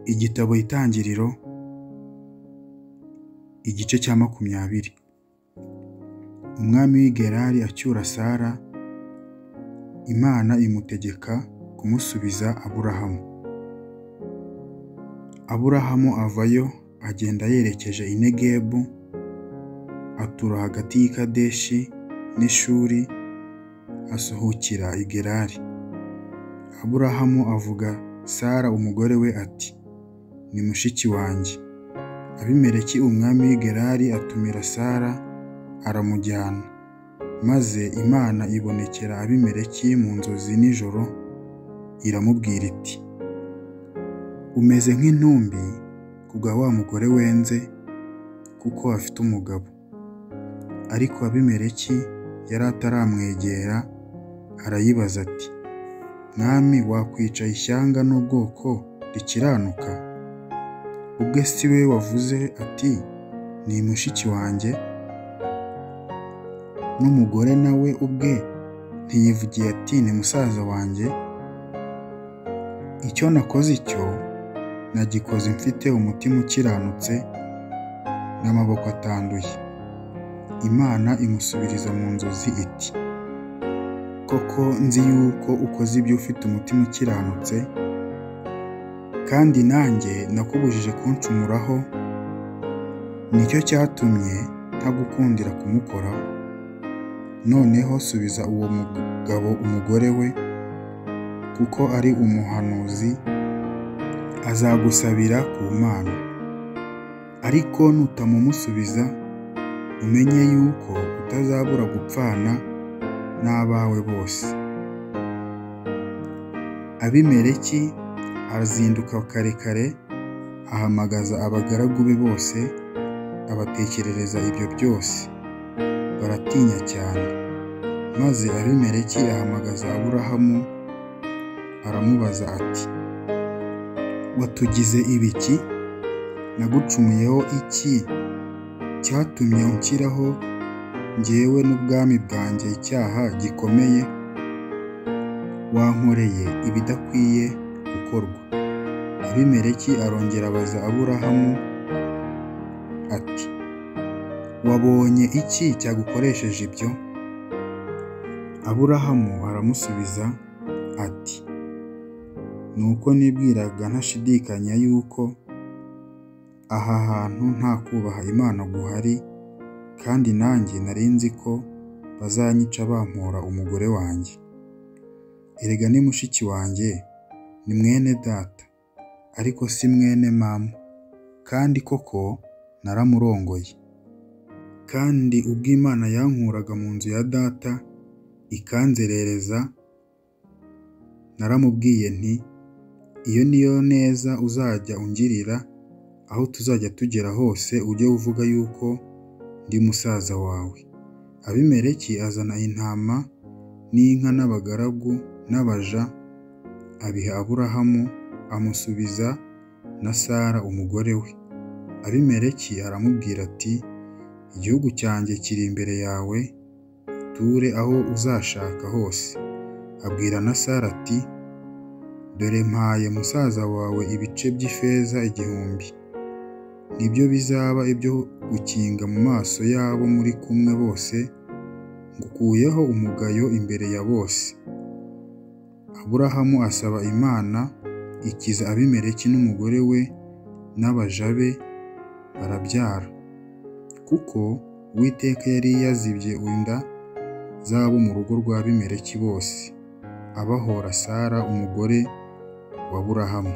Igitabo Itangiriro, igice cya 20. Umwami w'i Gerari acyura Sara, Imana imutegeka kumusubiza Aburahamu. Aburahamu avayo agenda yerekeje i Negebu, atura hagati y'i Kadeshi n'i Shuri, asuhukira i Gerari. Aburahamu avuga Sara umugore we ati: "Ni mushiki wanjye." Abimeleki umwami w'i Gerari atumira Sara aramujyana. Maze Imana ibonekera Abimeleki mu nzozi nijoro, iramubwira iti: "Umeze nk'intumbi kubwa wa mugore wenze, kuko afite umugabo." Ariko Abimeleki yari ataramwegera, arayibaza ati: "Mwami, wakwica ishyanga n'ubwoko rikiranuka? Ubwe si we wavuze ati: 'Ni mushiki wanjye'? N'umugore na we ubwe ntiyivugiye ati: 'Ni musaza wanjye'? Icyo nakoze icyo nagikoze mfite umutima ukiranutse n'amaboko atanduye." Imana imusubiriza mu nzozi iti: "Koko nzi yuko ukoze ibyo ufite umutima ukiranutse, kandi nanjye nakubujije kuncumuraho, nicyo cyatumye ntagukundira kumukoraho. Noneho subiza uwo mugabo umugore we, kuko ari umuhanuzi, azagusabira ku Mana. Ariko nutamumusubiza, umenye yuko utazabura gupfana n'abawe bose." Abimeleki arazinduka kare kare, ahamagaza abagaragu be bose, abatekerereza ibyo byose. Baratinya cyane. Maze Abimeleki ahamagaza Aburahamu, aramubaza ati: "Watugize ibiki? Nagucumuyeho iki cyatumye unshyiraho jyewe n'ubwami bwanjye icyaha gikomeye? Wankoreye ibidakwiye gukorwa." Abimeleki arongera abaza Aburahamu ati: "Wabonye iki cyagukoresheje ibyo?" Aburahamu aramusubiza ati: "Nuko nibwiraga ntashidikanya yuko aha hantu nta kubaha Imana guhari, kandi nanjye nari nzi ko bazanyica bampora umugore wanjye. Erega ni mushiki wanjye, ni mwene data, ariko si mwene mama, kandi koko naramurongoye. Kandi ubwo Imana yankuraga mu nzu ya data ikanzerereza, naramubwiye nti: 'Iyo niyo neza uzajya ungirira, aho tuzajya tugera hose ujye uvuga yuko ndi musaza wawe.'" Abimeleki azana intama n'inka n'abagaragu n'abaja, abiha Aburahamu, amusubiza na Sara umugore we. Abimeleki aramubwira ati: "Igihugu cyanjye kiri imbere yawe, uture aho uzashaka hose." Abwira na Sara ati: "Dore mpaye musaza wawe ibice by'ifeza 1000, nibyo bizaba ibyo gukinga mu maso y'abo muri kumwe bose, ngukuyeho umugayo imbere ya bose." Aburahamu asaba Imana, ikiza Abimeleki n'umugore we n'abaja be, barabyara, kuko Uwiteka yari yazibye inda z'abo mu rugo rwa Abimeleki bose, abahora Sara umugore wa Aburahamu.